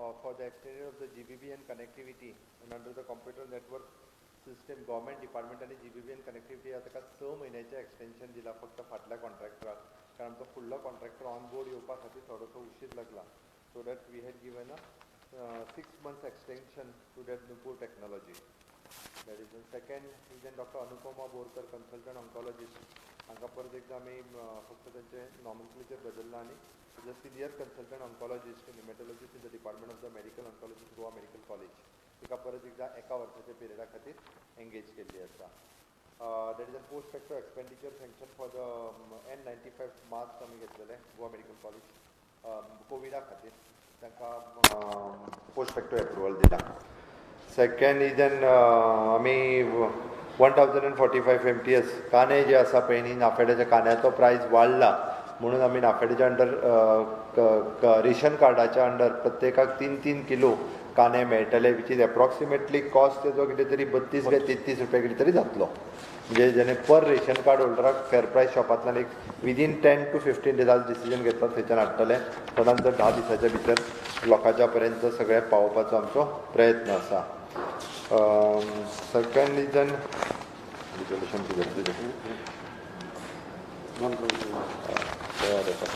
for the extended of the GBBN connectivity and under the computer network system government department आनी GBBN connectivity आहा ताका 6 म्हयन्याचें extension दिलां फक्त फाटल्या कॉन्ट्रॅक्टराक, कारण आमचो फुडलो कॉन्ट्रॅक्टर ऑन बोर्ड येवपा खातीर थोडोसो उशीर लागला. So that we had given a 6 months extension to that Nupur technology. That is the second is then Doctor Anupama Borkar, consultant oncologist. हांकां परत एकदां आमी फक्त तांचें नॉमनक्लेचर बदल्लां आनी as a senior consultant oncologist and hematologist in the department of the medical oncologist, Goa Medical College, तिका परत एकदां एका वर्साच्या पिरियडा खातीर एंगेज केल्ली आसा. That is a post facto expenditure sanction for the N95 mask आमी घेतलेले गोवा मेडिकल कॉलेज कोविडा खातीर, तांकां पोस्ट फॅक्टो एप्रुवल दिला. सेकंड is N आमी 1045 MTS कांदे जे आसा पळय न्ही, नाफेडाच्या कांद्याचो प्रायस वाडला म्हणून आमी नाफेडाच्या अंडर रेशन कार्डाच्या अंडर प्रत्येकाक 3-3 किलो कांदे मेळटले, which is approximately cost तेजो कितें तरी 32 काय 33 रुपया कितें तरी जातलो. म्हणजे जेणे पर रेशन कार्ड होल्डराक फेर प्रायस शॉपांतल्यान एक विदीन 10 to 15 days आज डिसिजन घेतला थंयच्यान हाडटले. चडांत चड 10 दिसाच्या भितर लोकांच्या पर्यंत सगळें पावोवपाचो आमचो प्रयत्न आसा. Second is an resolution कितें तुजें? तयार आसा.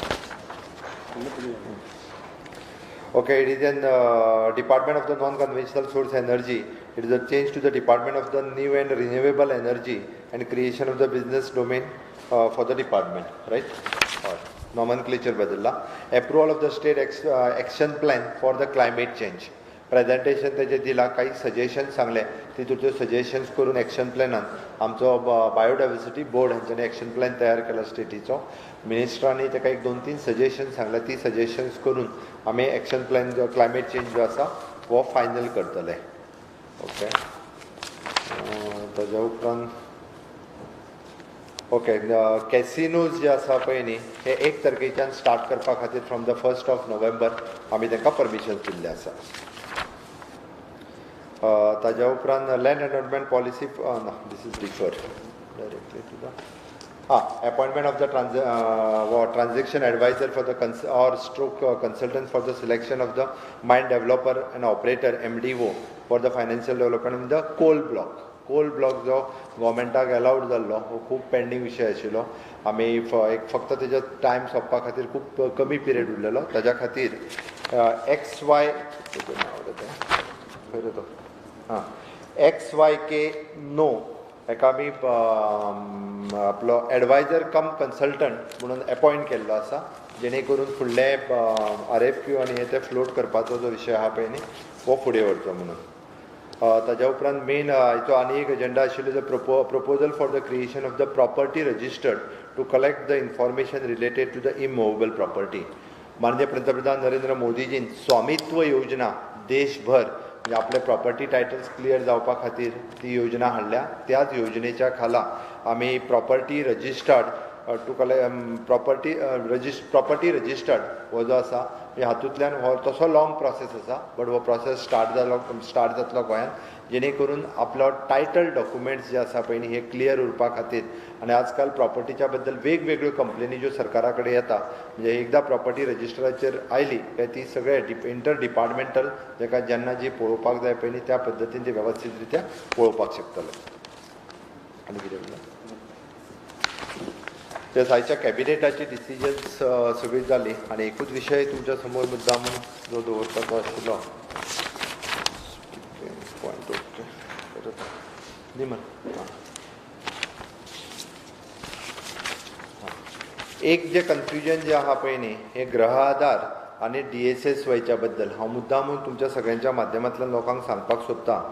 Okay, it is an Department of the Non-Conventional Source Energy. It is a change to the Department of the New and Renewable Energy and creation of the business domain for the department, right? Or nomenclature बदलला. Approval of the state action plan for the climate change. Presentation तेजें दिलां, काही suggestions सांगले, तितूंतल्यो suggestions करून action प्लॅनान आमचो biodiversity board हांच्यांनी action plan तयार केला स्टेटीचो. मिनिस्टरांनी ताका एक 2-3 सजेशन्स सांगले, ती सजेशन्स करून आमी एक्शन प्लॅन जो क्लायमेट चेंज जो आसा हो फायनल करतले. ओके, ताज्या उपरांत ओके कॅसिनोज जे आसा पळय न्ही, हे 1 तारखेच्यान स्टार्ट करपा खातीर from the 1st of November आमी तांकां परमिशन दिल्लें आसा. ताज्या उपरांत लँड एनरोलमेंट पॉलिसी ना, this is differ directly to the appointment of the transaction advisor for the or stroke consultant for the selection of the mine developer and operator MDO for the financial development in the coal block. Coal block जो गव्हर्मेंटाक allowed जाल्लो हो खूब pending विशय आशिल्लो. आमी एक फक्त तेजो टायम सोंपपा खातीर खूब कमी पिरियड उरलेलो, ताज्या खातीर एक्स वाय खंय रे तो आं एक्स वाय के नो हेका आमी आपलो एडवायजर कम कन्सल्टंट म्हणून एपॉयंट केल्लो आसा, जेणे करून फुडले RFQ आनी हे ते फ्लोट करपाचो जो विशय आहा पळय न्ही हो फुडें व्हरचो म्हणून. ताज्या उपरांत मेन हाचो आनी एक एजेंडा आशिल्लो जो proposal for the creation of the property registered to collect the information related to the immovable property. माननीय पंतप्रधान नरेंद्र मोदीजीन स्वामित्व योजना देशभर म्हणजे आपले प्रॉपर्टी टायटल्स क्लियर जावपा खातीर ती योजना हाडल्या. त्याच योजनेच्या खाला आमी property registered to property property registered हो जो आसा म्हणजे हातूंतल्यान हो तसो लॉंग प्रोसेस आसा, बट हो प्रोसेस स्टार्ट जातलो गोंयांत, जेणे करून आपलो टायटल डॉक्युमेंट्स जे आसा पळय न्ही हे क्लियर उरपा खातीर. आनी आजकाल प्रॉपर्टीच्या बद्दल वेगवेगळ्यो कंप्लेनी ज्यो सरकारा कडेन येता, म्हणजे एकदां प्रॉपर्टी रजिस्टराचेर आयली काय ती सगळे इंटर डिपार्टमेंटल जेका जेन्ना जी पळोवपाक जाय पळय न्ही त्या पद्दतीन ती वेवस्थीत रित्या पळोवपाक शकतले. आनी कितें उरलें? ते आयच्या कॅबिनेटाची डिसिजन्स सगळी जाली आनी एकूच विशय तुमच्या समोर मुद्दाम जो दवरपाचो आशिल्लो पॉयंट. ओके, परत न्ही मरे. एक जे कन्फ्युजन जे आहा पळय न्ही हे गृह आधार आनी डी एस एस वायच्या बद्दल हांव मुद्दामून तुमच्या सगळ्यांच्या माध्यमांतल्यान लोकांक सांगपाक सोदता.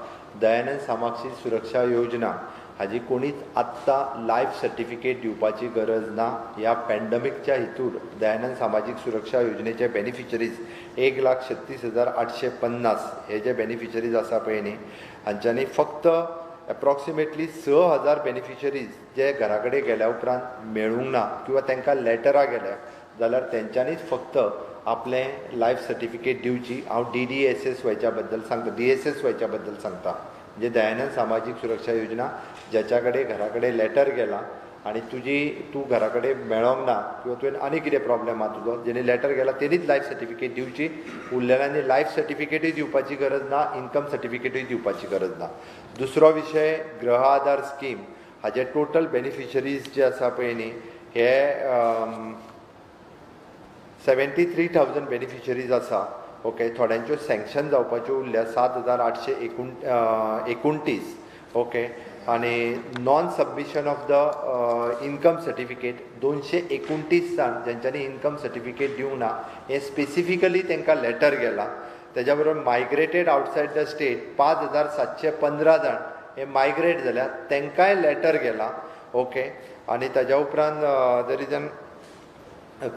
दयानंद सामाक्षी सुरक्षा योजना हाजी कोणीच आत्तां लायफ सर्टिफिकेट दिवपाची गरज ना. ह्या पॅन्डमिकच्या हितूर दयानंद सामाजीक सुरक्षा योजनेचे बेनिफिशरीज 1,36,850 हे जे बेनिफिशरीज आसा पळय न्ही हांच्यांनी फक्त एप्रॉक्सिमेटली 6,000 बेनिफिशरीज जे घरा कडेन गेल्या उपरांत मेळूंक ना किंवा तांकां लॅटरां गेल्या जाल्यार तेंच्यांनीच फक्त आपलें लायफ सर्टिफिकेट दिवची. हांव डी डी एस एस वायच्या बद्दल सांगता, डी एस एस वायच्या बद्दल सांगता, म्हणजे दयानंद सामाजीक सुरक्षा योजना ज्याच्या कडेन घरा कडेन लॅटर गेला आनी तुजी तूं घरा कडेन मेळोंक ना किंवा तुवें आनी कितें प्रॉब्लम आहा तुजो, जेणी लॅटर गेला तेणीच लायफ सर्टिफिकेट दिवची. उरलेल्यांनी लायफ सर्टिफिकेटूय दिवपाची गरज ना, इन्कम सर्टिफिकेटूय दिवपाची गरज ना. दुसरो विशय, गृह आधार स्कीम हाजे टोटल बेनिफिशरीज जे आसा पळय न्ही, हे 73,000 बेनिफिशरीज आसा. ओके, थोड्यांच्यो सँक्शन जावपाच्यो उरल्या 7,829. ओके, आनी non submission of the income certificate 229 जाण जेंच्यांनी इन्कम सर्टिफिकेट दिवंक ना, हें स्पेसिफिकली तांकां लॅटर गेलां. तेज्या बरोबर मायग्रेटेड आवटसायड the state 5,715 जाण हे मायग्रेट जाल्यात, तांकांय लॅटर गेलां. ओके, आनी ताज्या उपरांत there is an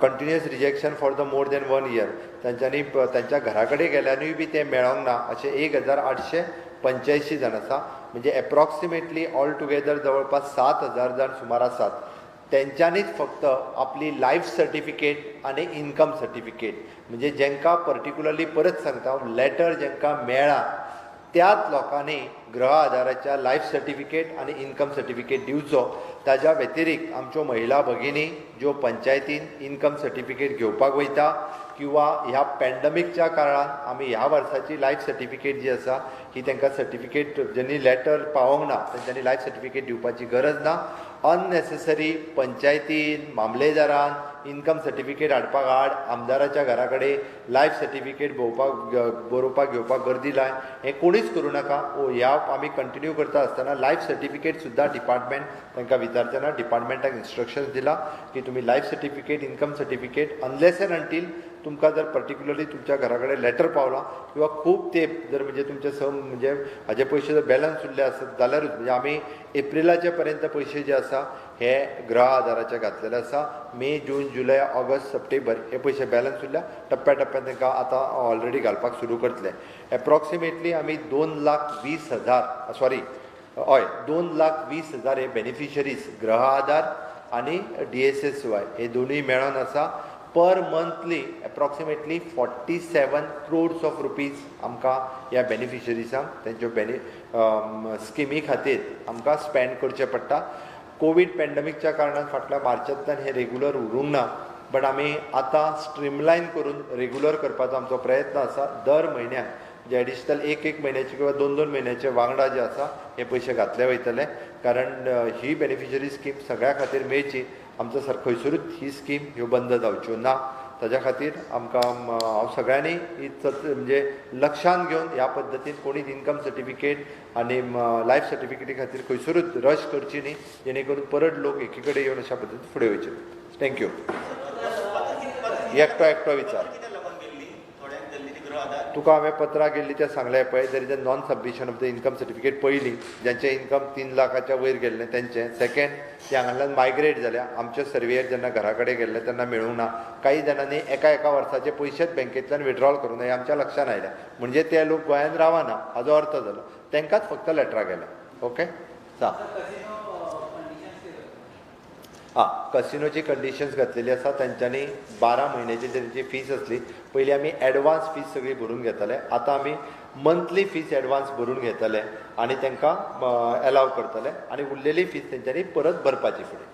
continuous rejection for the more than 1 year, तांच्यांनी तांच्या घरा कडेन गेल्यानूय बी तें मेळोंक ना अशें 1,885 जाण आसा. म्हणजे एप्रॉक्सिमेटली ऑल टुगेदर जवळपास 7,000 जाण सुमार आसात. तेंच्यांनीच फक्त आपली लायफ सर्टिफिकेट आनी इन्कम सर्टिफिकेट, म्हणजे जेंकां पर्टिक्युलरली परत सांगता लॅटर जेंकां मेळ्ळा त्याच लोकांनी गृह आधाराच्या लायफ सर्टिफिकेट आनी इन्कम सर्टिफिकेट दिवचो. ताज्या व्यतिरिक्त आमच्यो महिला भगिनी ज्यो पंचायतीन इन्कम सर्टिफिकेट घेवपाक वयता किंवा ह्या पॅन्डमिकच्या काळान आमी ह्या वर्साची लायफ सर्टिफिकेट जी आसा ही तांकां सर्टिफिकेट ज्यांनी लॅटर पावोंक ना तेंच्यांनी लायफ सर्टिफिकेट दिवपाची गरज ना. अननेसेसरी पंचायतीन मामलेदारान इन्कम सर्टिफिकेट हाडपाक हाड, आमदाराच्या घरा कडेन लायफ सर्टिफिकेट भोवपाक बरोवपाक घेवपाक गर्दी लाय, हें कोणीच करूं नाका. ह्या आमी कंटिन्यू करता आसतना लायफ सर्टिफिकेट सुद्दां डिपार्टमेंट तांकां विचारचें ना. डिपार्टमेंटाक इन्स्ट्रक्शन्स दिला की तुमी life certificate, income certificate unless and until तुमकां जर पर्टिक्युलरली तुमच्या घरा कडेन लॅटर पावलां किंवा खूब तेंप जर म्हणजे तुमचे सम म्हणजे हाजे पयशे जर बॅलन्स उरले आसत जाल्यारूच, म्हणजे आमी एप्रिलाचे पर्यंत पयशे जे आसा हे गृह आधाराचे घातलेले आसा. मे, जून, जुलय, ऑगस्ट, सप्टेंबर हे पयशे बॅलन्स उरल्या, टप्प्या टप्प्यान तांकां आतां ऑलरेडी घालपाक सुरू करतले. एप्रॉक्सिमेटली आमी 2,20,000 सॉरी हय 2,20,000 हे बेनिफिशरीज गृह आधार आनी DSSY हे दोनूय मेळोन आसा. Per monthly approximately 47 crores of rupees आमकां ह्या बेनिफिशरीजांक तेंच्यो स्किमी खातीर आमकां स्पेंड करचें पडटा. कोवीड पॅन्डमिकच्या कारणान फाटल्या मार्चांतल्यान हें रेगुलर उरूंक ना, बट आमी आतां स्ट्रीमलायन करून रेगुलर करपाचो आमचो प्रयत्न आसा. दर म्हयन्याक जे एडिशनल एक एक म्हयन्याचे किंवा दोन दोन म्हयन्याचे वांगडा जे आसा हे पयशे घातले वयतले, कारण ही बेनिफिशरी स्कीम सगळ्या खातीर मेळची. आमचो सर खंयसरूच ही स्कीम ह्यो बंद जावच्यो ना, ताज्या खातीर आमकां हांव सगळ्यांनी ही म्हणजे लक्षान घेवन ह्या पद्दतीन कोणीच इन्कम सर्टिफिकेट आनी लायफ सर्टिफिकेटी खातीर खंयसरूच रश करची न्ही, जेणे करून परत लोक एकी कडेन येवन अशा पद्दतीन फुडें वयचे. Thank you. एकटो एकटो विचार. तुका हांवें पत्रां गेल्ली तें सांगलें पळय, there is a non submission of the income certificate. पयलीं ज्यांचें इन्कम 3 लाखाच्या वयर गेल्लें तेंचें, सेकेंड ते हांगांतल्यान मायग्रेट जाल्या, आमचे सर्वेयर जेन्ना घरा कडेन गेल्ले तेन्ना मेळूंक ना. काही जाणांनी एका एका वर्साचे पयशेच बँकेंतल्यान विड्रॉल करूं ना हें आमच्या लक्षांत आयलें, म्हणजे ते लोक गोंयांत रावना हाजो अर्थ जालो, तांकांच फक्त लॅटरां गेल्या. ओके, सांग. आं, कसिनोची कंडिशन्स घातलेली आसा. तेंच्यांनी 12 म्हयन्याची तेंची फीस आसली, पयलीं आमी एडवान्स फीस सगळी भरून घेताले, आतां आमी मंथली फीस एडवान्स भरून घेतले आनी तांकां एलाव करतले आनी उरलेली फीस तेंच्यांनी परत भरपाची फुडें.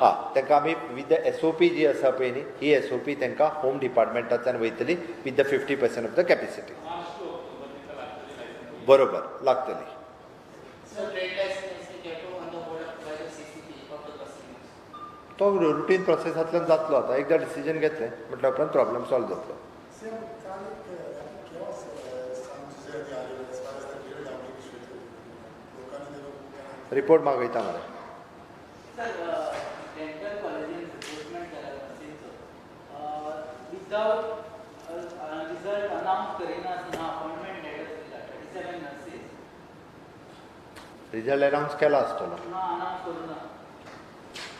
आं, तांकां आमी विथ the SOP जी आसा पळय न्ही, ही SOP तांकां होम डिपार्टमेंटांतल्यान वयतली with the 50% of the capacity. बरोबर लागतली. तो रुटीन प्रोसेसांतल्यान जातलो. आतां एकदां डिसिजन घेतलें म्हटल्या उपरांत प्रॉब्लम सॉल्व जातलो. रिपोर्ट मागयता मरे. रिजल्ट अनावन्स केला आसतलो,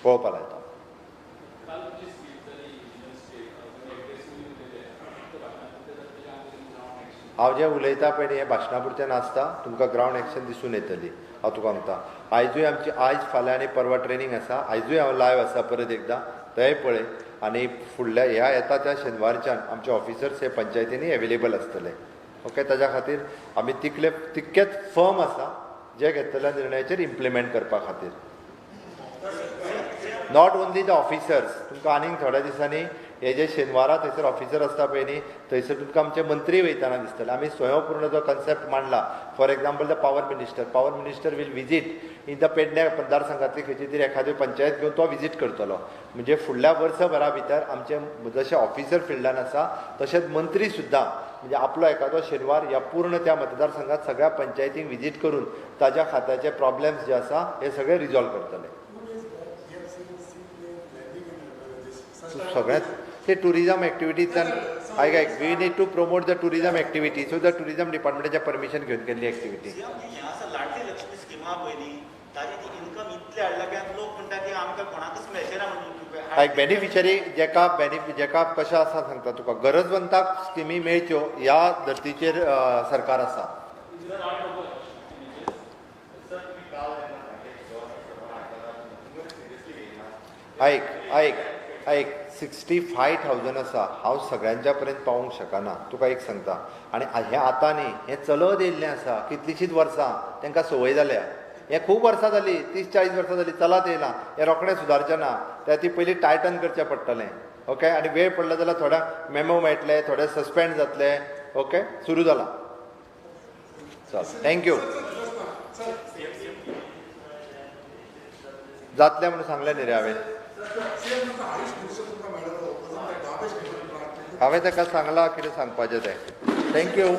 पळोवपा लायता. हांव जें उलयता पळय न्ही हें भाशणा पुरतें नासता, तुमकां ग्रावंड एक्शन दिसून येतली. हांव तुका सांगता, आयजूय आमची आयज फाल्यां आनी परवां ट्रेनींग आसा, आयजूय हांव लायव आसा परत एकदां थंय पळय, आनी फुडल्या ह्या येता त्या शेनवारच्यान आमचे ऑफिसर्स हे पंचायतींनी एवेलेबल आसतले. ओके, ताज्या खातीर आमी तितकेच फर्म आसा जे घेतलेल्या निर्णयाचेर इम्प्लिमेंट करपा खातीर. Not only the officers, तुमकां आनीक थोड्या दिसांनी हे जे शेनवारा थंयसर ऑफिसर आसता पळय न्ही, थंयसर तुमकां आमचे मंत्री वयतना दिसतले. आमी स्वयंपूर्ण जो कन्सेप्ट मांडला, for example the power minister, power minister will visit in the Pedne मतदारसंघातली खंयची तरी एखादी पंचायत घेवन तो विजीट करतलो. म्हणजे फुडल्या वर्सभरा भितर आमचे जशे ऑफिसर फिल्डान आसा तशेंच मंत्री सुद्दां म्हणजे आपलो एखादो शेनवार ह्या पूर्ण त्या मतदारसंघात सगळ्या पंचायतींक विजीट करून ताज्या खात्याचे प्रॉब्लेम्स जे आसा हे सगळे रिजॉल्व करतले. सगळ्यात ते टुरिजम एक्टिविटींतल्यान आयक आयक, we need to promote the tourism activity, so the tourism डिपार्टमेंटाच्या permission घेवन केल्ली एक्टिविटी. सीएम, हें आसा लाडली लक्ष्मी स्किमा पळय न्ही, ताजी ती इन्कम इतले हाडल्या की आतां लोक म्हणटा की आमकां कोणाकच मेळचें ना म्हणून. आयक, बेनिफिशरी जेका जेका कशें आसा सांगता तुका, गरजवंताक स्किमी मेळच्यो ह्या धर्तीचेर सरकार आसा. आयक आयक आयक, 65,000 आसा, हांव सगळ्यांच्या पर्यंत पावोवंक शकना, तुका एक सांगता. आनी हें आतां न्ही, हें चलत येयल्लें आसा कितलींशींच वर्सां, तांकां संवय जाल्या. हें खूब वर्सां जालीं, 30-40 वर्सां जालीं चलत येयलां. हें रोखडें सुदारचें ना, त्या खातीर पयलीं टायटन करचें पडटलें. ओके, आनी वेळ पडलो जाल्यार थोड्यांक मेमो मेळटले, थोडे सस्पेंड जातले. ओके, सुरू जालां. चल, thank you. जातलें म्हणून सांगलें न्ही रे हांवें. हांवें ताका सांगलां कितें सांगपाचें तें. Thank you.